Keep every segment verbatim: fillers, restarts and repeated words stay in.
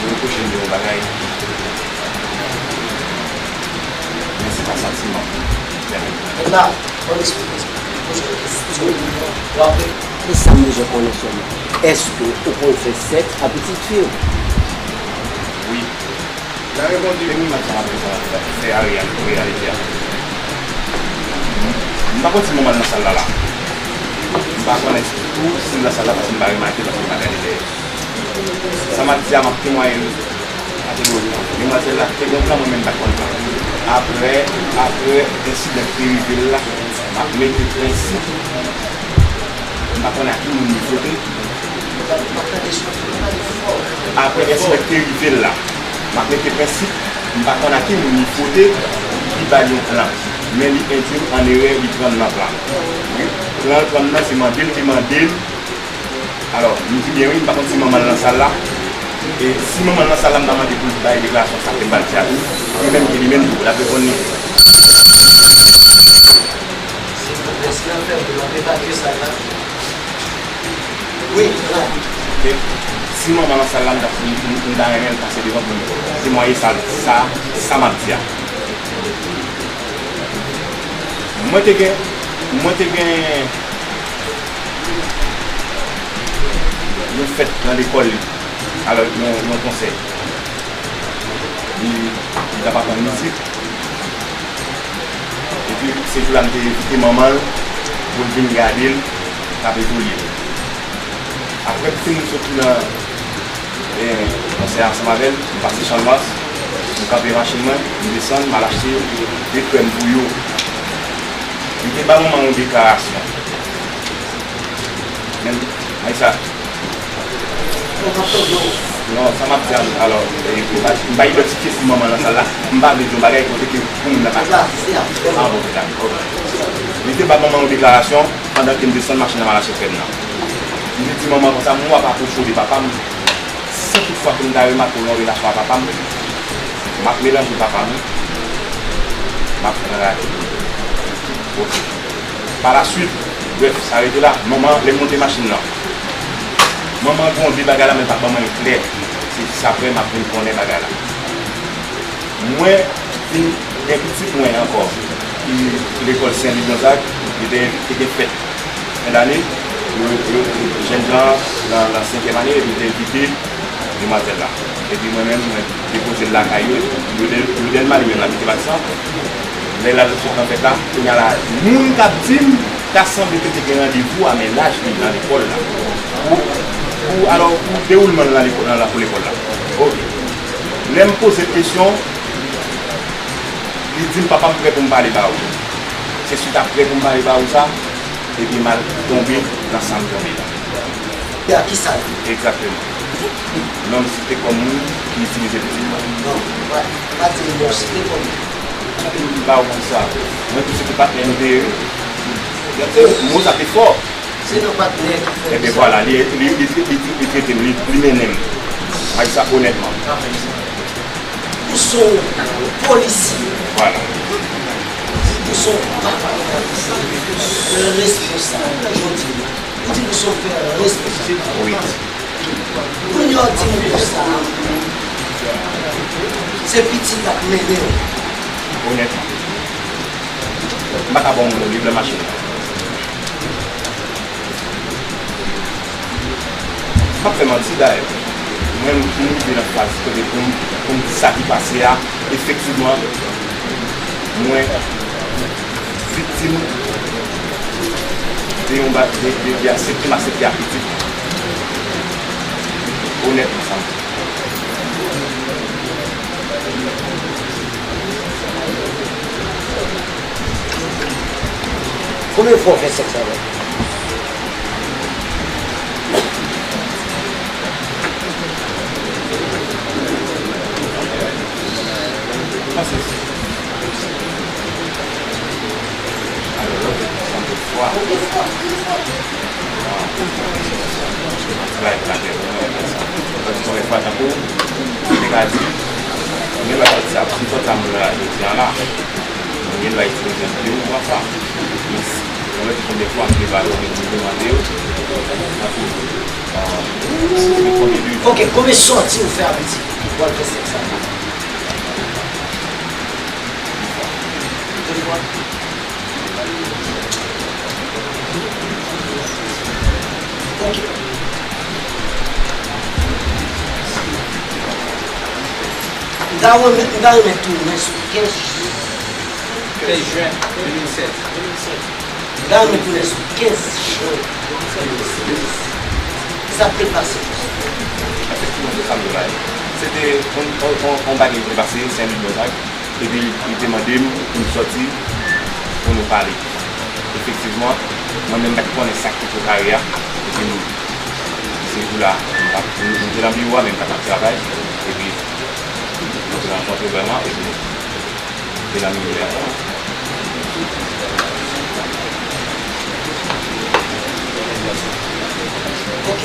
Repwoche m de yon bagay, men se pa santiman. Mèt la, ban m eksplike, poze yon kesyon, w apre. Se sa m bezwen konnen sèlman. Èske ou konn fè sèks ak pitit fi w? Wi. Nan reponn li, men mwen sa m ap fè a, reyalite a. M pa konn si manman l nan sal la la. M pa konnen tou si l nan sal la paske m pa remake, paske m pa gade dèyè. Sa m ap di a, m ap temwaye l kategorik. Demwazèl la te gen plan, mwen menm m pa t konn plan. Apre, apre ensidan ki te rive l la, m ap mete prensip. M pa konn a ki moun li fwote. Apre ensidan ki te rive l la, m ap mete prensip, m pa konn a ki moun li fwote, ki ba l yon plan. Men li endui m an erè, li pran m nan plan. Wi, plan l pran m nan, se mande l te mande l. Alò, m di byen wi, m pa konn si manman l nan sal la. E si manman l nan sal la, m ta mande pou l bay deklarasyon sa ke m pral di a tou. Li menm ki li menm tou, l ap reponn li. Se pou prens lan fè pou l ap evalye sal la. Wi, la. E si manman nan sal la, m ta, m, m, m ta renmen l pase devan pou m temwaye sa, sa, sa m ap di a. Mwen te gen, mwen te gen yon fèt nan lekòl li. Alò, yon, yon konsè. Li, li t ap aprann mizik. Epi, se jou la m te envite manman l pou l vin gade l, k ap etolye. Apre m fin soti nan, e, konsè a ansanm avè l, m pase Channmas, m kanpe machin mwen, m desann, m al achte de krèm pou yo. Li te ba manman yon deklarasyon. Men, Aisa. Non, sa m ap di a, alò, e, m pa, m pa idantifye si manman nan sal la, m pa vle di yon bagay kote ke pou moun nan pa. Ah, bon, dakò. Li te ba manman yon deklarasyon pandan ke m desann machin nan, m al achte krèm nan. Li te di manman konsa, mwen w ap apwoche w de papa m. Si toutfwa ke m ta remake w nan relasyon a papa m, m ap melanje papa m, m ap fè anrale. Ok. Pa la swit, brèf, sa rete la. Manman, lè m monte machin nan, manman gronde bagay la, men pa ban mwen klè. Se jis apre m ap vin konnen bagay la. Mwen vin gen pitit mwen ankò, ki lekòl Sen Lwi Gonzag, li te, te gen fèt fen dane, yo, yo, jèn jan nan, nan senkyèm ane, epi te envite demwazèl la. Epi mwen menm, mwen depoze l lakay yo, epi yo de, yo dèlman li menm l abite Batisan. Lè l al sot nan fèt la, kounye a la, moun k ap di m, ta sanble ke te gen randevou a mennaj li nan lekòl la. Pou, pou, alò, pou dewoulman l nan lekòl, nan lakou lekòl la. Ok. Lè m poze l kesyon, li di m, papa, m prè pou m pale ba ou. Se swit a prè pou m pale ba ou sa, epi m al tonbe nan sa m tonbe la. E a kisa l ye? Egzakteman. Non m site kòm moun ki itilize pitit mwen. Non, pa, pa di non site kòm moun. Ba ou konn sa. Mwen tou se te patnè nou te ye wi. Gade, mo sa te fò. Se nan patnè ki fè. Ebyen vwala, li, li, li, li, li, li trete m, li, li mennen m. Bay sa onètman. Ou se yon polisye. Vwala. Ou se yon papa. Responsab jodi a. Ou di ou se yon pè responsab. Wi. Kounye a w di m konsa, se pitit l ap mennen w. Onètman. M pa ka ba w moun li nan machin nan. M p ap fè manti dayè. Mwen, m rive nan faz kote pou m, pou m di sa ki pase a, efektivman, mwen viktim de yon ba-, de, de, de aksè, de aksè ki apitik. Onètman, sa m di. Konbyen fwa w fè sèks avè l? Alò, lòt fwa, an ti bay pou lakè pou mwen, konsa. Lòt fwa, tankou, mwen te ka di, mwen pa di sa, si fòt sa moun nan jodi an la, mwen gen dwa itilize l pou yon fwa. Men, mwen wè ki konbyen fwa m te valorize, m te mande yo, tankou, an, si se konbyen de jou. Ok, konbyen sòti ou fè avè ti? Ou pral fè sèks avè l. De fwa. Ok. M ta renmen, m ta renmen tounen sou kenz jou. Kenz jen de mil sèz. M ta renmen tounen sou kenz jen de mil sèz. Sa k te pase? Efektivman, se sa m te bay. Se te yon, yon, yon, yon bagay ki te pase, se yon lòt bagay. Epi li te mande m pou n sòti, pou nou pale. Efektivman, mwen menm m pa t konnen sa k te pral rive a. Epi m, se jou la, m pa t, m, m te nan biwo a, men m pa t ap travay. Epi, nou te rankontre vrèman, epi nou te nan milyè a. Ok.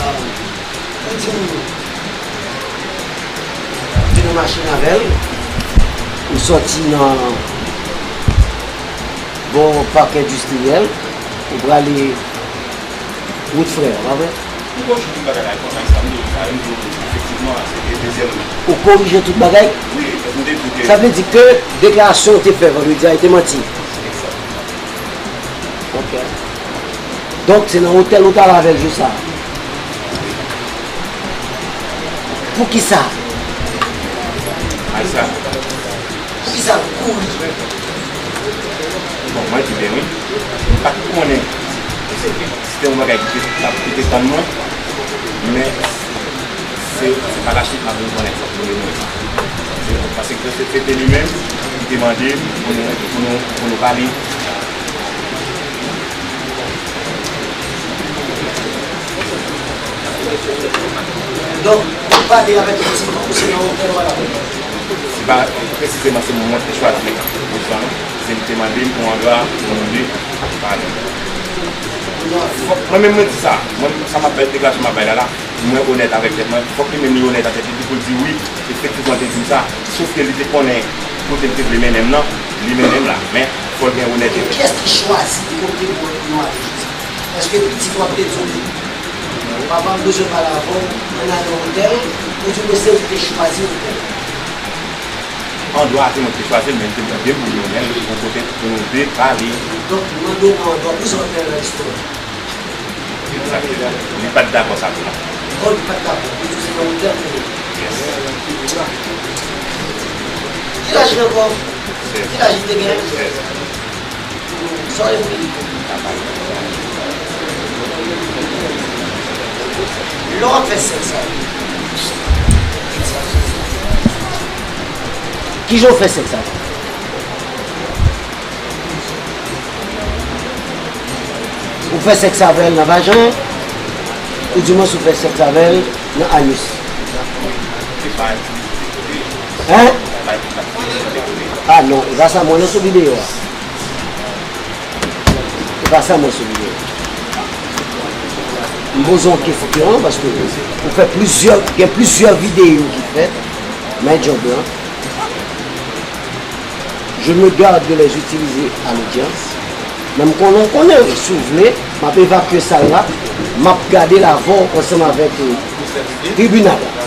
Ah. Ou di m, ou te nan machin avè l, ou sòti nan bò pak endistriyèl, ou prale wout Frè, pa vre? M korije tout bagay la, konsa, sa m di w, sa m di w, efektivman, se te dezyèm. Ou korije tout bagay? Wi, m te di ke. Sa vle di ke deklarasyon ou te fè vandredi a, e te manti? Egzakteman. Ok. Donk, se nan otèl ou t al avè l jou sa a? Poukisa? Poukisa l kouri? Bon, mwen di byen wi. M pa t konnen si se te yon bagay ki te, ki te tann mwen, men se, se pa lachwit m ap vin konnen sa pou mwen menm. Se, paske se, se te li menm ki te mande m pou nou, pou nou, pou nou pale. Donk, ou pale avèk pitit ou, se nan otèl ou al avè l? Se pa presizeman se mwen ki te chwazi pozisyon an, se li te mande m yon andwa pou nou de pale. Mwen menm mwen di sa, mwen sa m ap bay, deklarasyon m ap bay la la, mwen onèt avèk tèt mwen, fòk li menm li onèt avèk tèt li pou l di wi, efektivman te di m sa, sof ke li te konnen kote l te vle mennen m nan, li mennen m la, men fò l gen onètete. Kiyès ki chwazi kote pou nou ale jodi? Èske pitit ou ap te di w li? Papa m bezwen pale avè w, ann al nan otèl, ou di w se ou ki te chwazi otèl? Andwa a se mwen ki te chwazi l, men li te mande m pou nou menm yon kote pou nou de pale. Donk, mande w andwa, pou sa w te nan istwa? Egzakteman. Li pa t dakò sa tou la. Oh, li pa t dakò. Li di w se nan otèl pou nou. Yes. Ki laj li ankò? Sèz. Ki laj li te gen? Sèz. Sa w vle di? Lè w ap fè sèks avè l, kijan w fè sèks avè l? Ou fè sèks avè l nan vajen, ou di mwen si w fè sèks avè l nan anis? Hein? Ah non, e pa sa mwen nan sou videyo a. E pa sa mwen sou videyo. M poze yon kesyon paske ou fè plizyè, gen plizyè videyo ki fèt, men Djòb lan. Je me garde de les utiliser à l'audience. Men m konnen, konnen, si w vle, m ap evakye sal la, m ap gade l avè w ansanm avèk, euh, tribinal la.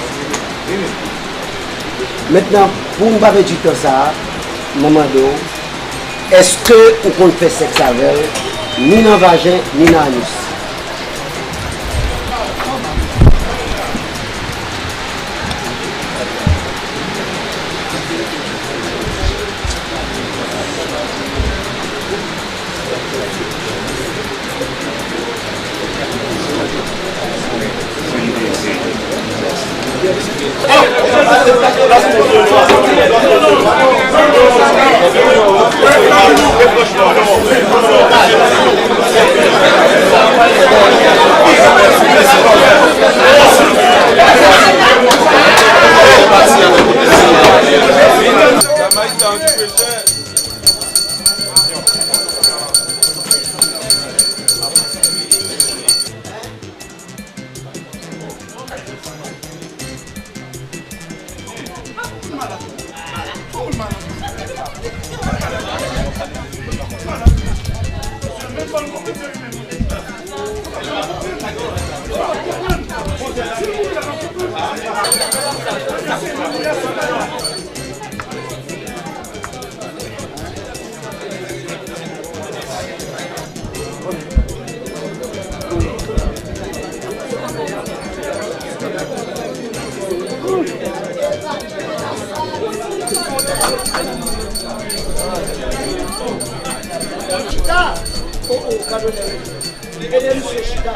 Mentnan, pou n pa pèdi tan sa a, mwen mande w, èske ou konn fè sèks avè l, ni nan vajen, ni nan anis? Chita! Oh, oh, gade w. Ede misye chita.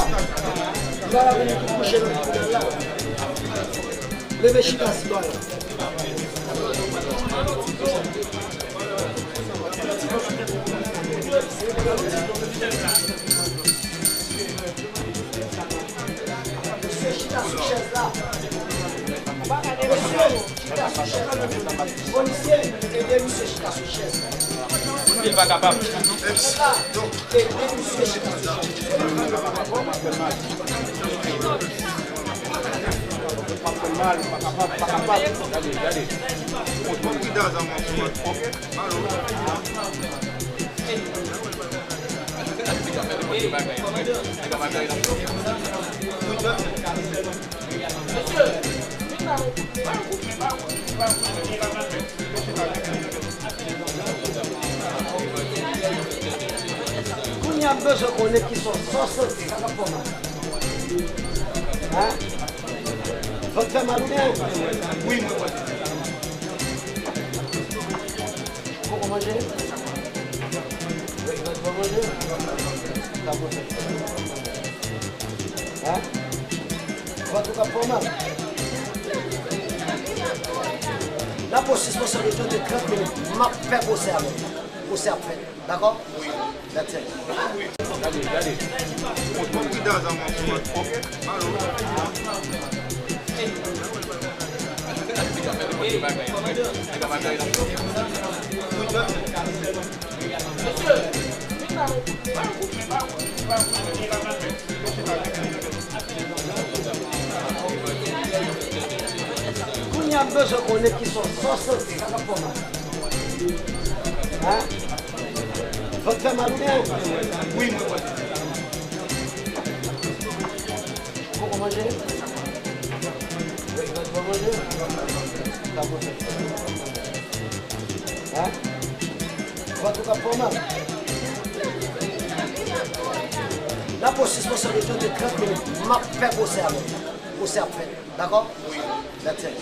Li pa ka vin kouche nan tribinal la. Leve chita, sitwayen. Mesye, chita sou chèz la. Mesye, chita sou chèz la. Polisye, ede misye chita sou chèz la. Li pa kapab. Ede misye chita sou chèz la. Gade, gade. Pran pridans an mwen. Kounye a m bezwen konnen ki sòs, sòs santi, sa k ap fè w mal. Hein? Vant fè mal ou byen? Wi, mwen wè. Poko manje? Wi, vant poko manje? Sa bon. Hein? Vant ou k ap fè w mal? N ap pran sispansyon de trant minit. M ap fè pwosè avè w. Pwosè ap fèt. Dakò? That's it. Gade, gade. Pran pridans an mwen. Kounye a m bezwen konnen ki sòs, sòs santi, sa k ap fè w mal. Hein? Vant fè mal ou byen? Wi, mwen wè. Poko manje? Wi, vant poko manje? Sa bon. Hein? Vant ou k ap fè w mal? N ap pran sispansyon de trant minit. M ap fè pwosè avè w. Pwosè ap fèt. Dakò? That's it.